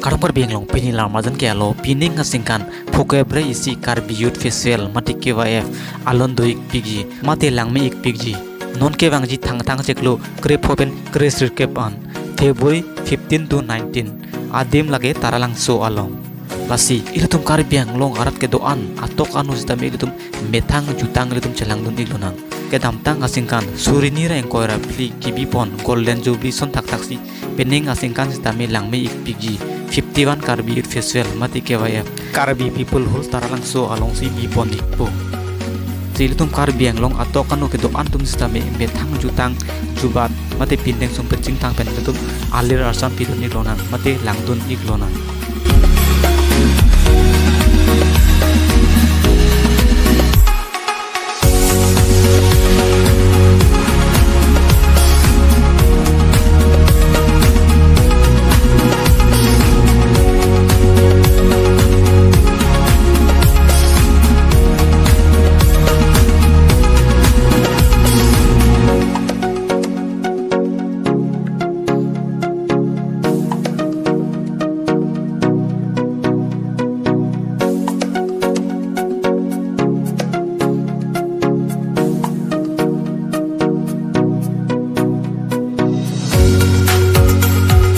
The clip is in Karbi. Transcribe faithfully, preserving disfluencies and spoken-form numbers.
Kardom Karbi Anglong, pini alam arjan ke alo, pining aningkan phongo kre-isi Karbi Youth Festival mate K Y F alon do-ikpikji mate langme-ikpikji. Non kevangji Thangthang chiklo krepho pen kresirkep an, February fifteen to nineteen, adim lake Taralangso along. Lasi ilitum Karbi Anglong arat kedo-an atok anu sitame ilitum methang jutang ilitum chelangdun-ik lonang. Kedamtang aningkan suri hini ra ingkoi ra phli kebipon Golden Jubilee ason thakthaksi pining aningkan sitame langme-ikpikji fifty-one Karbi Youth Festival mate K Y F, Karbi People Hall Taralangso alongsi bipon-ikpo. Si ilitum Karbi Anglong atok anu kedo-an atum sitame methang jutang jubat mate pindeng sung pen chingthang pen ilitum alir arsam pidun-ik lonang mate langdun-ik lonang.